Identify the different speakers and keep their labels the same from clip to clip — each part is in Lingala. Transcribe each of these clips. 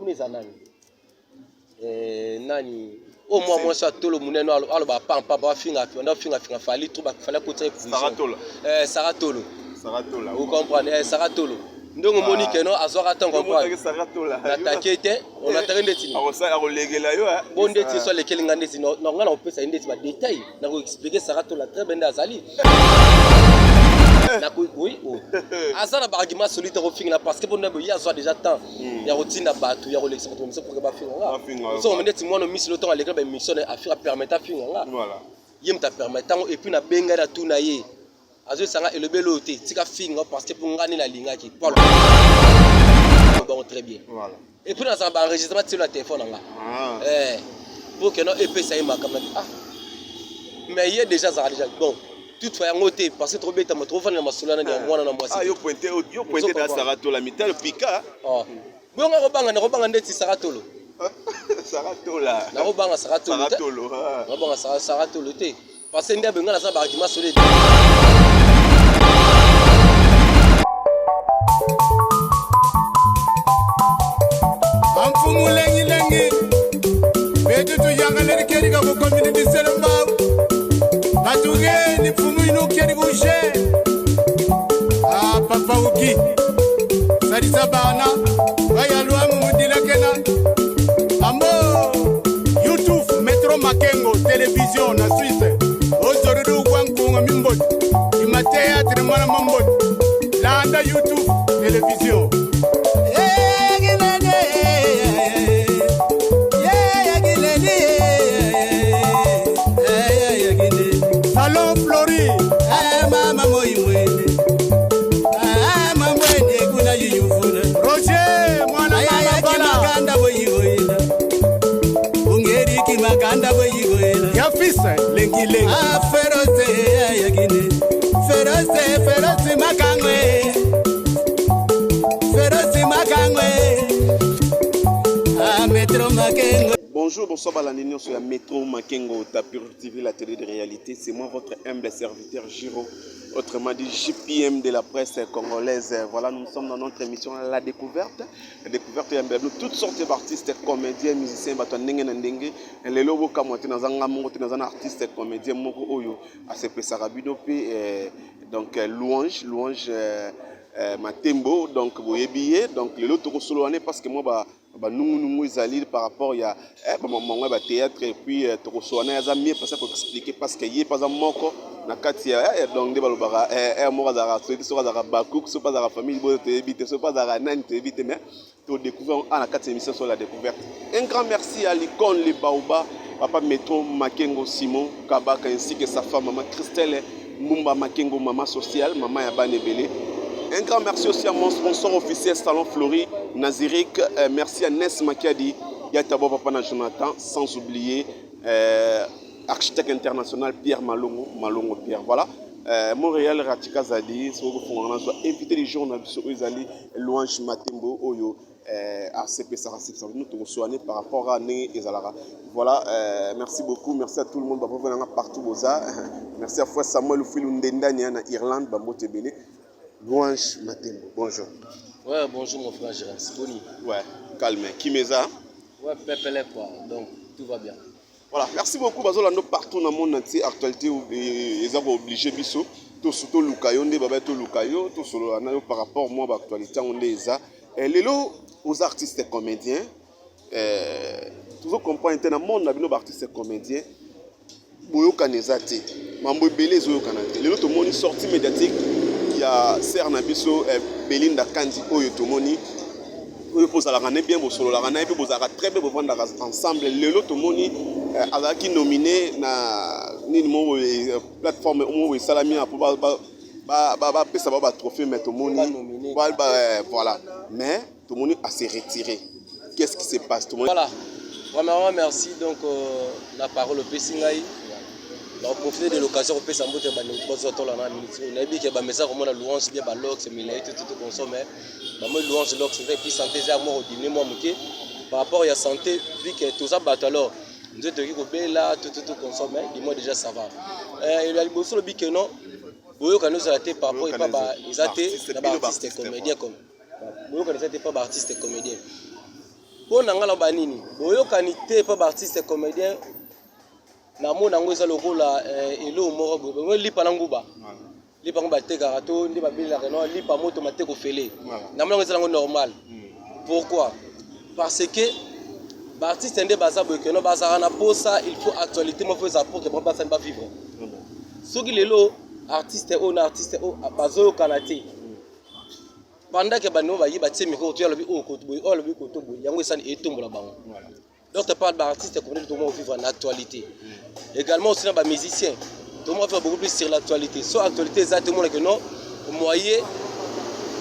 Speaker 1: kuna eza nani eh, nani oyo mwa mwasi atolo monene aloba pampa bafinga banda finga finga fali trop fali akotisa ye prison eh, Sarah Tolo o comprendre eh, Sarah Tolo ndenge omoni ah. keno azwaka temps comprendre natake te on atake ndeti
Speaker 2: akolekela yo eh.
Speaker 1: bo ndeti so alekeli nga ndeti na nga nakopesa ye ndeti badetail nakoexplike Sarah Tola très bien nde azali oui oh. aza na baargument solide akofingela parce que mpo nde ye azwa déjà temps hmm. ya kotinda bato ya kolekisa bato bamiso pour bafinga nga soko ndeti mwana misilo ntango alekela baémission na affaire apermete afinga nga ye moto apermete yango epuis nabengai natuna ye azoyebisa nga elobeli oyo te tika finga parce que mpo nga nde nalingaki po bango très bien epuis nazala baenregistrement tilo na telefone na nga ah. eh, po keno epesa ye makambo ah mais ye déjà azalaka déjà bon toutefois yango te parce que tokobetama tokofanda na masolo nani ya mwana na mwasi
Speaker 2: ah, yo pointe yo pointe da saratola mitalo pika
Speaker 1: ah. bongo akobanga nakobanga ndeti saratolo
Speaker 2: saratola
Speaker 1: nakobanga saratolo te nakobanga saratolo te parce que nde abenga naza ba argument solide
Speaker 3: amfumu lengilengi betu tuyangaleli keri ka kukomini biselo mbau batugeni mfumu inu keri kushe ah, papa uki salisa bana bayalwamu mudilakena ambo youtube metro makengo television na suisse ozorudu kwa nkunga mimboti imateatre mwana mamboti landa youtube television Salon Flori. Roger mwana mama Bala. Ya fils lengi lengi.
Speaker 4: Ah, Feroze, yagine. Feroze, Feroze makangwe. Feroze makangwe. Ah, Metro Makengo.
Speaker 2: Bonjour, bonsoir balandi nyonso ya Metro Makengo, ta Pure TV, la télé de réalité. C'est moi votre humble serviteur Giro, autrement dit JPM de la presse congolaise. Voilà, nous sommes dans notre émission La Découverte. La Découverte ya Mbeblu, toutes sortes d'artistes, comédiens, musiciens, bato ya ndenge na ndenge. Lelo bokamwa te naza nga moko te naza na artiste comédien moko oyo asepesaka bino pe eh, donc eh, louange, louange eh, eh, Matembo, donc boyebi ye. Donc lelo tokosolola ne parce que moi ba banungunungu ezali par rapport ya eh, bamamango ya bathéâtre et puis eh, tokosola na ye aza mieux parce ko expliquer parce que ye mpe aza moko na kati ya eh, donc nde balobaka eh, eh, moko azalaka soki soki azalaka bakuk soki azalaka famille boyo toyebi te soki azalaka nani toyebi te mais todécouvrir a na kati ya émission sur la découverte. Un grand merci à l'icône le baoba papa Metro Makengo Simon Kabaka ainsi que sa femme maman Christelle Mbumba Makengo maman sociale maman ya bana ebele. Un grand merci aussi à mon sponsor officiel Salon Flori Nazirik. Merci à Ness Makiadi Yatabo papa na Jonathan, sans oublier architecte international Pierre Malongo, Malongo Pierre. Voilà. Montréal Ratika Zadi, soko fongana nazwa invité du jour na biso oyo ezali Louange Matembo oyo asepesaka sepesaka bino tokosoane par rapport à ndenge ezalaka. Voilà, merci beaucoup, merci à tout le monde baprofo nanga partout boza. Merci à fois Samuel Ufilu Ndendani na Irlande bambote ebele. Louange Matembo, bonjour.
Speaker 1: Ouais, bonjour mon frère Gérard. Boni.
Speaker 2: Ouais, calme. Kimeza.
Speaker 1: Ouais, pepele quoi. Donc tout va bien.
Speaker 2: Voilà, merci beaucoup bazolando partout na monde entier actualité eza ko obliger biso to toluka yo nde baba toluka yo tosolola na yo par rapport mwa ba actualité yango nde eza lelo oza artiste comédien tozo comprendre te na monde na bino ba artiste comédien boyokana eza te mambo ebele ezoyokana te lelo tomoni sortie médiatique ya sœur na biso Belinda Kandi oyo tomoni oyo mpo ozalaka ne bien bosololaka na ye mpe bozalaka très bien bovandaka ensemble lelo tomoni azalaki nominé na nini moko boye plateforme moko boye esalami mpo bapesa bango batrophée mais tomoni voilà mais tomoni a se retirer. Qu'est-ce qui se passe? Tomoni
Speaker 1: Voilà. Premièrement, merci donc la parole opesi ngai. Na profiter de l'occasion kopesa mbote ba ndeko bazo tola na minute oyo. Nayebi ke ba mesa komona louange bien ba lox milai tout tout consomme mais ba moi louange lox et puis santé eza moko diminuer moi moke par rapport ya santé vu que toza bato alors nzoto ekoki kobela tout tout tout consomme mais dis-moi déjà ça va. Ya liboso lobi ke non boyokani ozala te par rapport epa ba eza te na ba artiste comédien comme boyokani eza te pa ba artiste comédien. Mpo na ngai naloba nini, boyokani te mpo baartiste comédien namona yango eza lokola eh, eloko moko boye bongo lipa na nguba lipa yango batekaka to nde babelelaka no lipa moto mateko fele namona yango eza yango normal. Pourquoi? Parce que baartiste nde baza boye keno bazalaka na posa, il faut actualité moko eza pour que bango basani bavivre. Soki lelo artiste oyo na artiste oyo bazoyokana te, pendant que bandeko baye batie micro, to alobi oyo koto boye, oyo alobi koto boye, yango esani etombola bango. Donc parle baartiste comédien, tomo vivre en actualité également aussi na bamusicien, tomo vivre beaucoup plus sur l'actualité. So actualité eza te, omona que non, moyen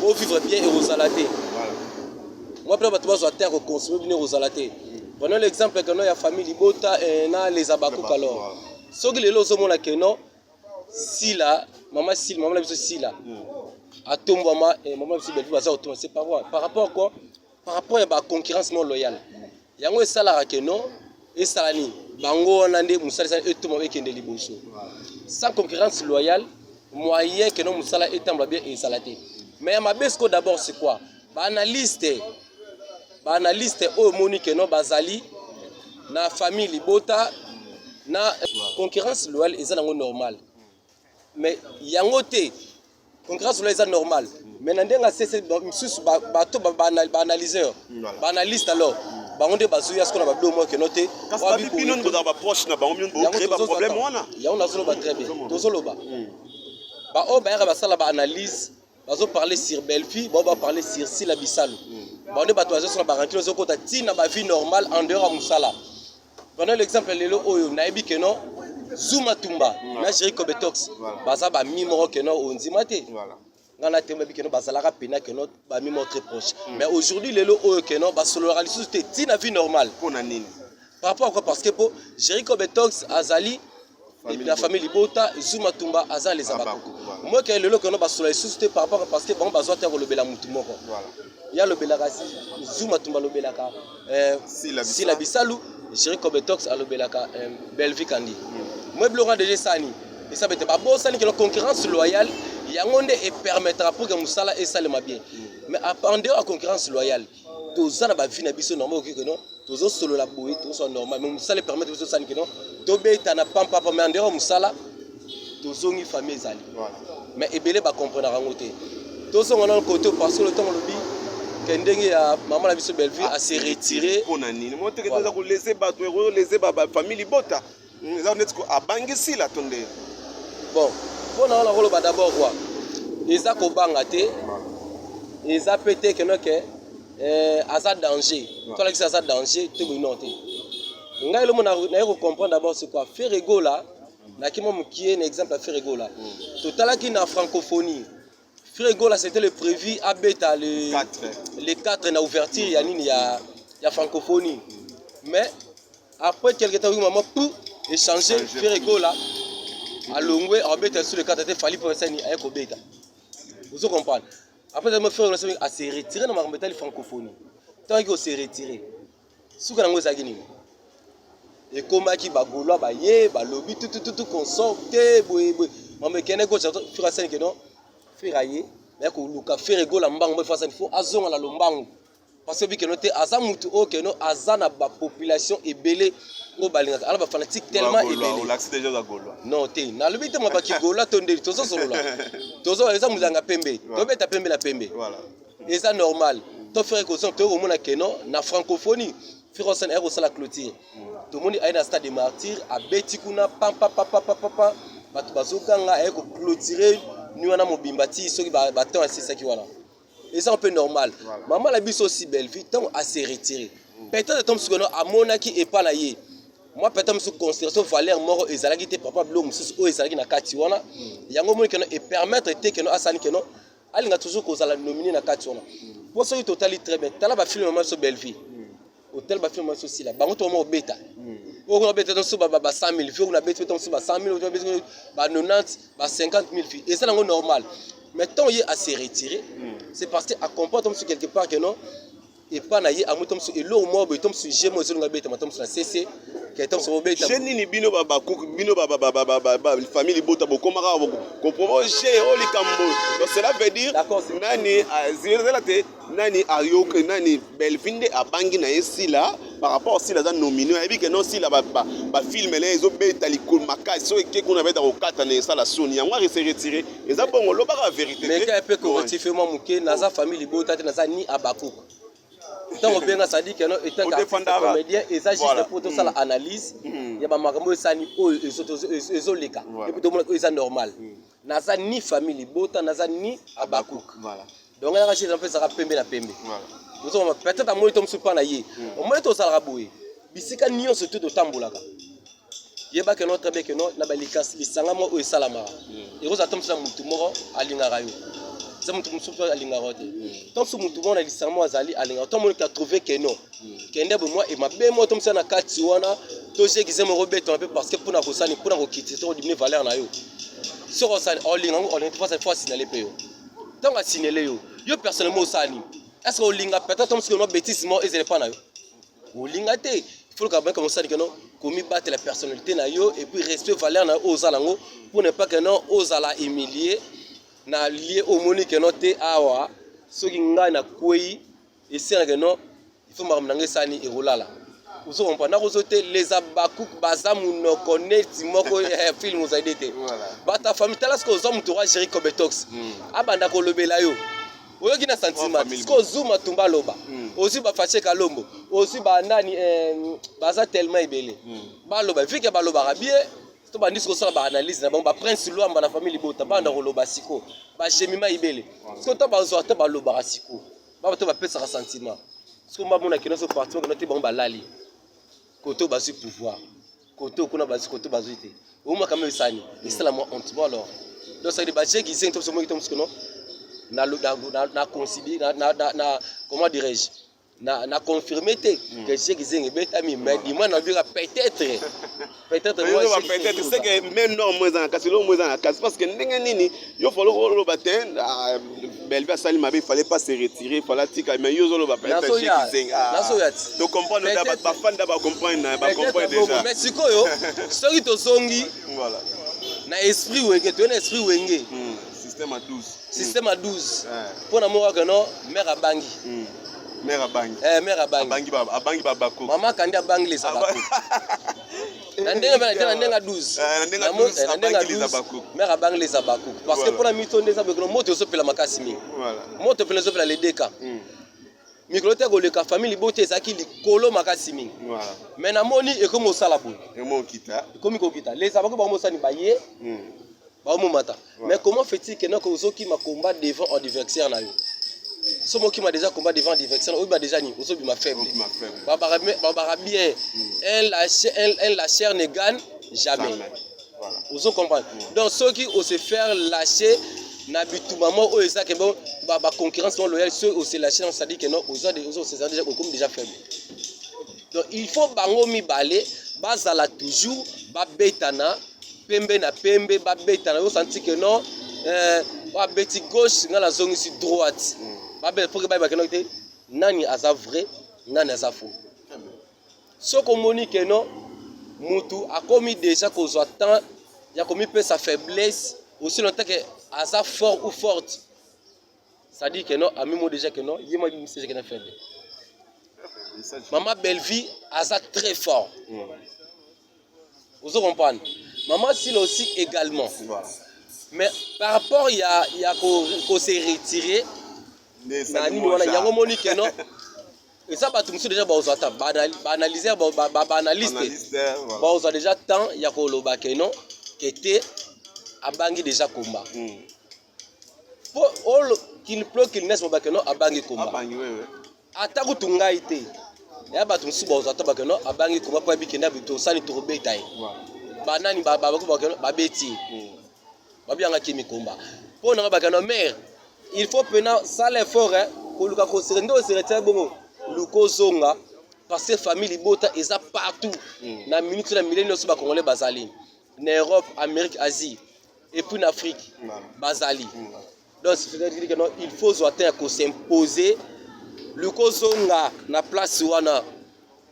Speaker 1: bovivre bien ekozala te. Moi mpe bato bazwa te ya koconsommer bino ekozala te. Prenons l'exemple que non ya famille Libota na les Abakouk. Alors soki lelo ozomona que non, Sila, mama Sila, mama na biso Sila atombwama, mama na biso Bellevue baza kotomba, c'est par rapport quoi? Par rapport ya baconcurrence non loyale. Yango esalaka ke non, esala nini, bango wana nde mosala esala etoma ekende liboso. Sans concurrence loyale, moyen ke non mosala etambola bien ezala te. Mais ya mabe sikoyo d'abord c'est quoi? Baanalyste, baanalyste oyo omoni ke non, bazali na famille Libota na concurrence loyale, eza nango normal. Mais yango te, concurrence loyale eza normal, mais na ndenge asese misusu bato baanalyseur, baanalyste, alors bango nde bazoya sikoyo na babilo moko keno te.
Speaker 2: Bino bozala baproche na bango, bino bocrée baproblème wana.
Speaker 1: Yango nazoloba très bien. Tozoloba baoyo bayaka basala baanalyse, bazoparle sur Bellevue, bao baparle sur Sila Bisalu. Bango nde bato bazosala barancune, ozokota ntina bavie normale en dehors ya mosala. Prenons l'exemple lelo oyo nayebi ke non, Zuma Tumba na Jerry Cobetox baza bami moko ke non, ondima te nga na temba ke non, bazalaka pena ke non, bami moko très proche. Mais aujourd'hui, lelo oyo ke non, basololaka lisusu te ntina vie normale.
Speaker 2: Mpona nini?
Speaker 1: Par rapport à quoi? Parce que po Jerry Cobetox azali na famille Libota, Zuma Tumba aza les Abakuku. Moi ke lelo ke non, basolola lisusu te par rapport parce que bango bazwa te kolobela mutu moko. Ye alobelaka Zuma Tumba, alobelaka Sila Bisalu, Jerry Cobetox alobelaka Bellevue Kandi. Moi biloko wana déjà esani esa bete babosani ke concurrence loyale yango nde epermettra pour que mosala esalema bien. Mais en dehors ya concurrence loyale, toza na bavie na biso normal. Okoki ke non, tozosolola boye, tozosolola normal, mais mosala epermettre biso osani ke non, tobeta na pampapa. Mais en dehors ya mosala, tozongi famille ezali. Mais ebele bacomprenaka yango te. Tozonga nano côté parce que le temps olobi ke ndenge ya mama na biso Bellevue ase retire.
Speaker 2: Mpona nini moteke toza kolese bato, ekolese bafamille Libota? Eza neti abangisila to nde?
Speaker 1: Bon, mpona wana koloba d'abord quoi, eza kobanga te, eza pe te keno ke aza danger, tolakisi aza danger te boye, non te. Ngai elomo naye kocomprendre d'abord c'est quoi. Ferre Gola, nakima mokie na exemple ya Ferre Gola. Totalaki na francophonie, Ferre Gola c'était le prévu abeta le
Speaker 2: 4.
Speaker 1: Le 4 na ouverture ya nini ya francophonie. Mais après quelque temps, maman pou échanger, Ferre Gola alongwe, abeta sur le 4 te, Fally mpo esani aye kobeta. Ozo comprendre? Après ça, Ferre Gola ase retiré na makambo etali francophonie. Ntango aki ose retiré, suka nango ezalaki nini? Ekomaki bagaulois baye balobi tutututu consort te boye boye, mambo ekende gauche. Ferre asani ke non, Ferre aye baya koluka Ferre Gola mbango mo asani fo azonga na lombangu, parce que bikeno te aza mutu oyo keno aza na bapopulation ebele oyo balingaka, ana bafanatique tellement ebele.
Speaker 2: Olakisi déjà oza Gaulois.
Speaker 1: Non te, nalobi te mabaki Gaulois to ndeli. Tozosolola, tozo eza mozanga pembe, tobeta pembe na pembe. Eza normal to Ferre kozonga. Toyei komona keno na francophonie, Ferre osana aye kosala clôture. Tomoni aye na stade de Martyr, abeti kuna pampapapapapa, bato bazoganga, aye koclôturer ni wana mobimba ti soki batemps esisaki wana. Eza un peu normal. Mama na biso aussi Bellevue, ntango ase retire, peut-être ntango mosusu keno amonaki epa na ye mwa peut-être mosusu considération, valeur moko ezalaki te. Papa, biloko mosusu oyo ezalaki na kati wana, yango omoni keno epermettre te keno asali keno alinga toujours kozala nominé na kati wana. Mpo soki totali très bien, tala bafilme mama biso Bellevue, otala bafilme mama biso Sila, bango to moko obeta oyo kuna beta mosusu ba 100 000 vues, kuna beti beta mosusu ba 100 000, beti ba 90, ba 50 000 vues, eza nango normal. Mais tant ye ase retiré, c'est parce que acomprendre mosusu quelque part que non. Epa na ye amoni to mosusu eloko moko boye, to mosusu jeu moko ezolinga betama to mosusu na sese ke to mosusu bobeta.
Speaker 2: Jeu nini bino ba ba bino ba ba ba ba ba famille libota bokomaka ko jeu oyo likambo? Donc cela veut dire nani zela te, nani ayoki nani? Bellevue nde abangi na ye Sila par rapport Sila aza nominé, ayebi ke non, Sila ba film na ye ezobeta likolo makasi, soki eke kuna beta kokata na esala soni, yango ase retire. Eza bongo, lobaka vérité.
Speaker 1: Mais kaka mpe correctif mwa moke, naza famille libota te, naza ni Abakuk. Ntango obenga, c'est-à-dire que non, étant comédien, eza juste po tosala analyse ya bamakambo esani oyo ezoleka, et puis tomona oyo eza normal. Naza ni famille libota, naza ni Abakuk. Donc nayaka chez mpe ezalaka pembe na pembe. Ozomona, peut-être amoni to mosusu mpa na ye, omoni tozalaka boye bisika nyonso te totambolaka. Yeba ke non, très bien ke non, na lisanga moko oyo esalamaka, ekozala to mosusu na mutu moko alingaka yo, eza mutu mosusu alingaka yo te. To mosusu mutu moko na lisanga moko azali alingaka to amoni ka trouve ke non, kende boye mwa emabe moko to mosusu na kati wana tojekize moko betama mpe, parce que mpona kosani, mpona kokitisa to kodiminuer valeur na yo. Soki osani olinga yango, olinga te, faut asignaler mpe yo. Ntango asignale yo, yo personnellement osani, est ce que olinga peut-être to mosusu no bêtise moko ezala epa na yo? Olinga te. Il faut ka mosali ke non, komibatela personnalité na yo et puis respect valeur na yo oyo oza nango, pour ne pas que non, ozala humilié na lieu omoni ke non te, awa soki ngai nakwei, esengaka non, il faut makambo na ngai esani ekolala. Ozo comprendre? Nakozo te, les Abakuk baza monoko neti moko film ozali te. Bato ya famille, tala, soki ozwa moto oyo agéri cobetox, abanda kolobela yo, oyoki na sentiment. Soki ozuma tumba aloba, ozwi bafache Kalombo, ozwi banani, baza tellement ebele baloba, vu que balobaka bien, to bandisi kosala baanalyse na bango. Baprince Lwamba na famille libota banda koloba siko, bajemima ebele siko to bazwa te, balobaka siko, bato bapesaka sentiment. Siko bamonaki nyonso parti moko te, bango balali koto bazwi pouvoir, koto kuna bazwi, koto bazwi te, omaka me esani esala mwa honte. Bon, alors donc ça dit bajeki zengi to somoki to mosuku non, na considère na, comment dirais-je, na confirmé te que jeki zengi ebetami, mais du moins nabika peut-être.
Speaker 2: Peut-être, c'est que même non, mo eza na kasi, lo mo eza na kasi, parce que ndenge nini yo fallait oloba te Bellevue asali mabe, il fallait pas se retirer, fallait atika, mais yo ozoloba peut-être jeki zengi.
Speaker 1: Nazoya ti.
Speaker 2: To comprendre, bafanda bacomprendre, bacomprendre déjà.
Speaker 1: Mais sikoyo soki tozongi na esprit Wenge, toye na esprit Wenge.
Speaker 2: Système à 12.
Speaker 1: Système à 12. Mpo na moko kaka no, mare abangi.
Speaker 2: Mare abangi.
Speaker 1: Eh, mare abangi.
Speaker 2: Abangi, abangi babako.
Speaker 1: Mama Kandi abangi les Abako na ndenge na ndenge ya 12.
Speaker 2: Na ndenge ya 12,
Speaker 1: mare abangi les Abako, parce que mpona mito nde eza boye, moto ezopela makasi mingi, moto mpena ezopela ledeka mikolo te koleka. Famille libota ezalaki likolo makasi mingi, mais namoni ekomi kosala boye, ekomi kokita. Les Abako bango mosani baye baomomata. Mais comment fait-il que noko ozokima combat devant adversaire na yo? So mokima déjà combat devant adversaire, oyeba déjà nini, ozobima faible. Babaka bien, un lâcheur ne gagne jamais. Ozo comprendre? Donc soki ose faire lâcher na bitumba moko oyo eza ke bon, baconcurrence non loyale, soki ose lâcher, c'est-à-dire que non, ozo déjà okomi déjà faible. Donc il faut bango mibale bazala toujours babetana pembe na pembe, babetana, osanti ke non, babeti gauche, ngai nazongisi droite, babeta pour que bayeba ke te nani aza vrai, nani aza faux. Soki omoni ke non, mutu akomi déjà kozwa temps ya komipesa faiblesse aussi longtemps ke aza fort ou forte, c'est-à-dire que non, amimo déjà que non, ye mwa bimisi déjà ke na faible. Mama Bellevue aza très fort, ozo comprendre? Mama Sila aussi également. Mais par rapport ya ko se retirer na nini wana, yango moni ke non, eza bato mosusu déjà bazwa ata baanalyser, baanalyste bazwa déjà temps ya koloba ke non, ke te, abangi déjà combat. Po oyo, qu'il pleut, qu'il neige, moba ke non, abangi combat. Ata kutu ngai te, ya bato mosusu bazwa ata bake non, abangi combat, mpo yebi kende tosani tokobeta ye, banani babeti ye, babiyangaki mikomba mpo nanga bake non. Mare il faut mpena sala effort koluka kosere nde osere tia bongo, luka ozonga, parce que famille libota eza partout na minute na mileni nyonso. Bacongolais bazali na Europe, Amérique, Asie et puis na Afrique bazali. Donc c'est-à-dire que non, il faut zwa temps ya kos'imposer. Luka ozonga na place wana.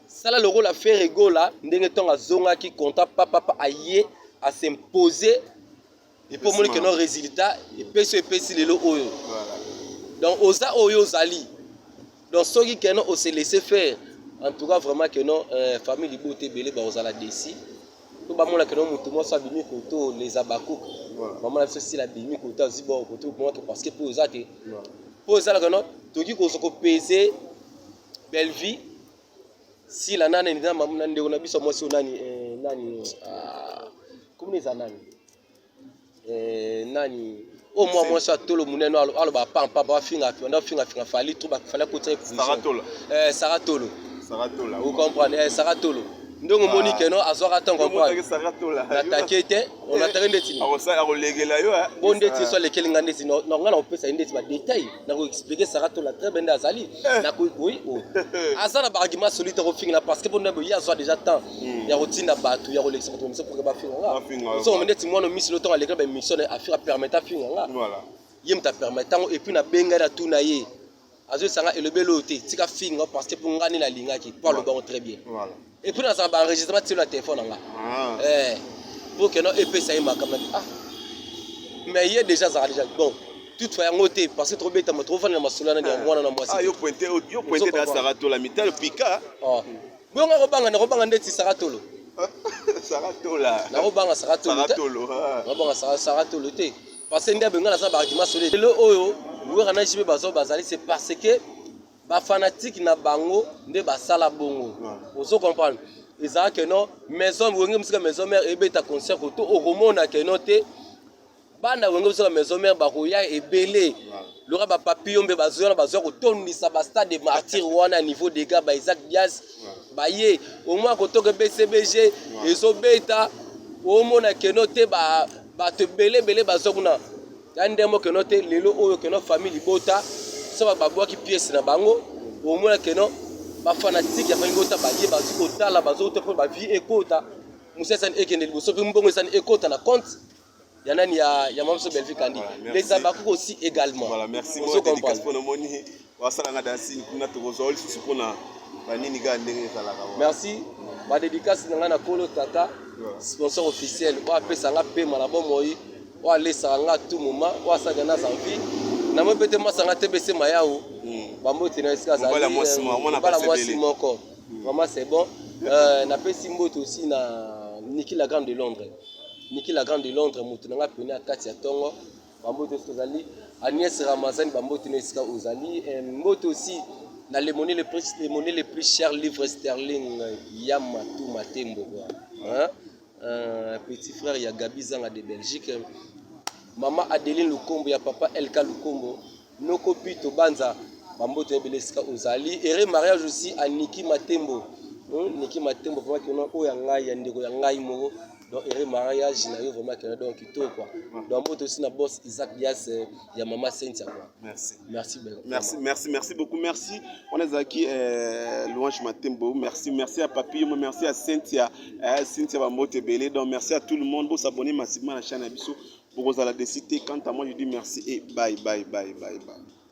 Speaker 1: Sala lokola Ferre Gola ndenge ntango azongaki contrat papapa aye a s'imposer et puis omoni que non résultat epesi oyo epesi lelo oyo. Donc oza oyo ozali. Donc soki que non o se laisser faire en tout cas vraiment que non euh, famille libota ebele bakozala déçu. Po bamona que non moto mwasi abimi koto les Habacuc. Bamona biso sila abimi koto azwi bord koto bomona parce que po oza te. Po ezalaka non toki kozwa kopese Bellevue sila nani na na ndeko na biso mwasi nani eh, nani ah, komona eza nani eh, nani oyo mwa mwasi atolo monene aloba pampa bafinga banda finga finga fali trop fali akotisa ye prison eh, Sarah Tolo vous comprenez eh, Sarah Tolo ndenge omoni ah. keno azwaka temps comprendre natake te on atake ndeti
Speaker 2: akolekela yo
Speaker 1: bo ndeti so alekeli nga ndeti na nga nakopesa ye ndeti badetail nakoexplike Sarah Tola très bien nde azali eh. nakoyi oh. aza na baargument solide akofingela parce que mpo nde ye azwa déjà temps hmm. ya kotinda bato ya kolekisa bato bamiso pour que bafinga nga soko ndeti mwana misilo ntango alekela baémission na afika permettre afinga nga ye moto apermettre yango epuis nabengai natuna ye azoyebisa nga elobeli oyo te tika finga parce que mpo nga nde nalingaki mpo aloba yango très bien epuis nazala baenregistrement tilo na telefone na nga ah. eh, po keno epesa ye makambo ah mais ye déjà azalaka déjà bon toutefois yango te parce que tokobetama tokofanda na masolo nani ya mwana na mwasi
Speaker 2: ah, yo pointe yo pointe na Sarah Tola mitalo pika
Speaker 1: oh. bongo akobanga nakobanga ndeti Sarah Tolo
Speaker 2: Sarah Tola
Speaker 1: nakobanga Sarah Tolo te nakobanga Sarah Tolo te parce que nde abenga naza ba argument solide lelo oyo Wera na JB bazo bazali c'est parce que ba fanatique na bango nde basala bongo ozo comprendre ezala que non maison wenge musika maison mère ebeta concert koto okomona que non te bana wenge musika maison mère bakoya ebele loka ba papillon mpe bazoya na bazoya kotondisa ba stade de martyr wana niveau dégâts ba Isaac Diaz baye omwa kotoka BCBG ezobeta omona keno te ba bato ebele ebele baza kuna ya ndemo keno te lelo oyo keno famille libota so babwaki pièce na bango omona keno bafanatike ya famille libota baye bazwi kotala bazouta mpo bavie ekota mosala esani ekende liboso mpe mbongo esani ekota na compte ya nani ya ya mama biso Bellevue Kandi les Habacuc aussi également
Speaker 2: voilà merci moi dédicace pona moni wasala nga dancing kuna tokozwa lisusu pona banini kaka ndenge ezalaka
Speaker 1: merci ba dédicace na nga na kolo tata sponsor officiel oyo apesa nga pema na bomoi oyo alesaka nga tout moment oyo asalaka naza envie na moi pete mwasi nga TBC Mayau hmm. bambote na esika azali mobala mwasi moko hmm. vraiment c'est bon euh, napesi mbote aussi na Niki la grande de Londres Niki la grande de Londres moto na nga pene ya kati ya tongo bambote esika ozali Agnès Ramazani bambote na esika ozali eh, mbote aussi na le monnaie le plus le monnaie le plus cher livre sterling ya Matu Matembo quoi hein euh, petit frère ya Gabi Zanga de Belgique maman Adeline Lukombo ya papa LK Lukombo noko Pito Banza bambote ebele esika ozali ere mariage aussi à Niki Matembo hmm? Niki Matembo vraiment kino oyo ya ngai ya ndeko ya ngai moko donc ere mariage na yo vraiment kino donc kitoko quoi donc mbote aussi na boss Isaac Dias euh, ya maman Cynthia quoi
Speaker 2: merci
Speaker 1: merci
Speaker 2: merci merci merci beaucoup merci on ezalaki euh, Louange Matembo merci merci à Papi merci à Cynthia euh, Cynthia bambote ebele donc merci à tout le monde bosabonner massivement na chaîne na biso bokozala décidé quant à moi je dis merci et bye bye bye bye bye.